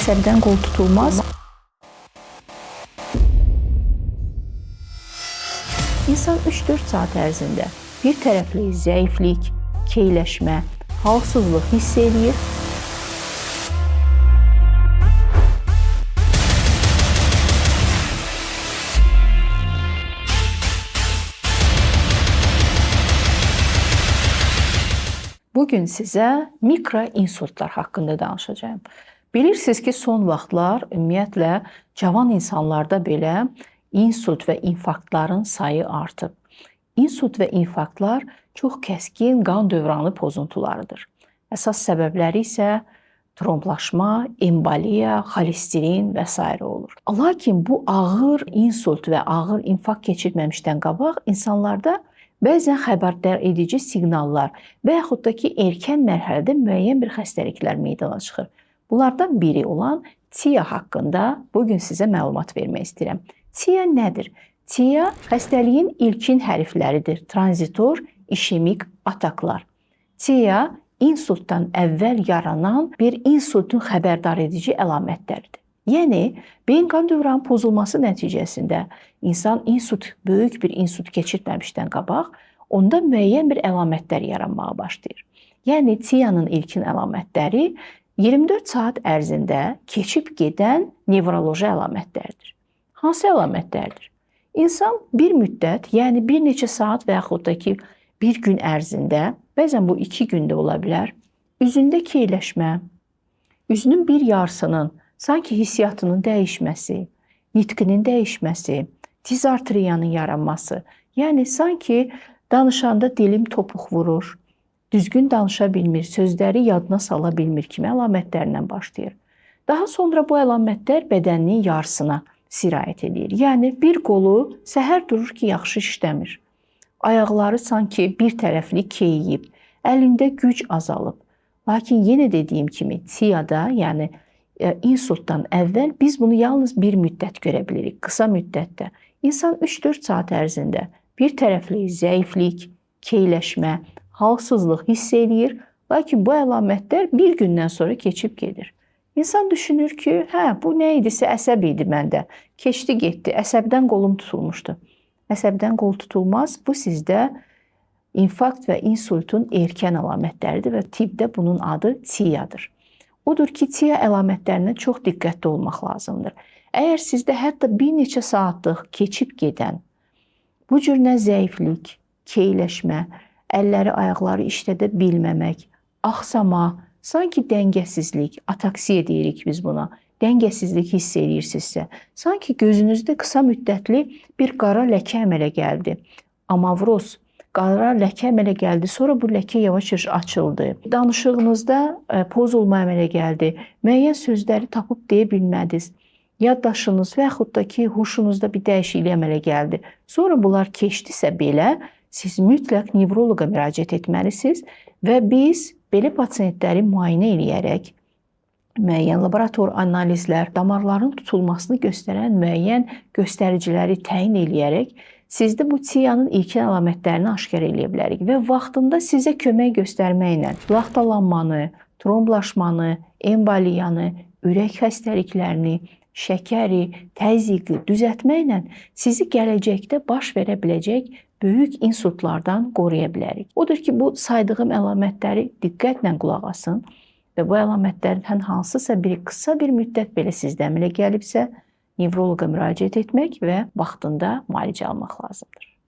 Əsəbdən qol tutulmaz. İnsan 3-4 saat ərzində bir tərəfli zəiflik, keyləşmə, halsızlıq hiss eləyir. Bugün sizə mikroinsultlar haqqında danışacağam. Bilirsiniz ki, son vaxtlar ümumiyyətlə cavan insanlarda belə insult və infarktların sayı artıb. İnsult və infarktlar çox kəskin qan dövranı pozuntularıdır. Əsas səbəbləri isə tromblaşma, emboliya, xolesterin və s. olur. Lakin bu ağır insult və ağır infarkt keçirməmişdən qabaq insanlarda bəzən xəbərdar edici siqnallar və yaxud da ki, erkən mərhələdə müəyyən bir xəstəliklər meydana çıxır. Bunlardan biri olan TIA haqqında bugün sizə məlumat vermək istəyirəm. TIA nədir? TIA xəstəliyin ilkin hərfləridir. Transitor işemik ataklar. TIA insultdan əvvəl yaranan bir insultun xəbərdar edici əlamətləridir. Yəni, beyin qan dövranı pozulması nəticəsində insan insult, böyük bir insult keçirməmişdən qabaq, onda müəyyən bir əlamətlər yaranmağa başlayır. Yəni, TIA-nın ilkin əlamətləri 24 saat ərzində keçib gedən nevroloji əlamətlərdir. Hansı əlamətlərdir? İnsan bir müddət, yəni bir neçə saat və yaxud da ki, bir gün ərzində, bəzən bu 2 gündə ola bilər, üzündə keyləşmə, üzünün bir yarısının sanki hissiyatının dəyişməsi, nitqinin dəyişməsi, dizartriyanın yaranması, yəni sanki danışanda dilim topuq vurur, düzgün danışa bilmir, sözləri yadına sala bilmir kimi əlamətlərlə başlayır. Daha sonra bu əlamətlər bədəninin yarısına sirayət edir. Yəni bir qolu səhər durur ki, yaxşı işləmir. Ayaqları sanki bir tərəfli keyiyib, əlində güc azalıb. Lakin yenə dediyim kimi TIA-da, yəni insultdan əvvəl biz bunu yalnız bir müddət görə bilirik, qısa müddətdə. İnsan 3-4 saat ərzində bir tərəfli zəiflik, keyləşmə, halsızlıq hiss eləyir, lakin bu əlamətlər bir gündən sonra keçib gedir. İnsan düşünür ki, hə, bu nə idisə əsəb idi məndə, keçdi getdi, əsəbdən qolum tutulmuşdu. Əsəbdən qol tutulmaz, bu sizdə infarkt və insultun erkən əlamətləridir və tibbdə bunun adı TIA-dır. Odur ki, TIA əlamətlərinə çox diqqətli olmaq lazımdır. Əgər sizdə hətta bir neçə saatlıq keçib gedən bu cür nə zəiflik, keyləşmə, əlləri, ayaqları işlədə bilməmək, axsama, sanki dəngəsizlik, ataksiya deyirik biz buna, dəngəsizlik hiss eləyirsinizsə, sanki gözünüzdə qısa müddətli bir qara ləkə əmələ gəldi. Amavroz, qara ləkə əmələ gəldi, sonra bu ləkə yavaş-yavaş açıldı. Danışığınızda pozulma əmələ gəldi, müəyyən sözləri tapıb deyə bilmədiniz. Yaddaşınız və yaxud da ki, huşunuzda bir dəyişiklik əmələ gəldi. Sonra bunlar keçdisə belə, siz mütləq nevroloqa müraciət etməlisiniz və biz belə pasientləri müayinə eləyərək müəyyən laborator analizlər, damarların tutulmasını göstərən müəyyən göstəriciləri təyin eləyərək sizdə bu TIA-nın ilkin əlamətlərini aşkar eləyə bilərik və vaxtında sizə kömək göstərməklə laxtalanmanı, tromblaşmanı, emboliyanı, ürək xəstəliklərini, şəkəri, təzyiqi düzəltməklə sizi gələcəkdə baş verə biləcək böyük insultlardan qoruya bilərik. Odur ki, bu saydığım əlamətləri diqqətlə qulaq asın və bu əlamətlərdən hansısa biri qısa bir müddət belə sizdə əmələ gəlibsə, nevroloqa müraciət etmək və vaxtında müalicə almaq lazımdır.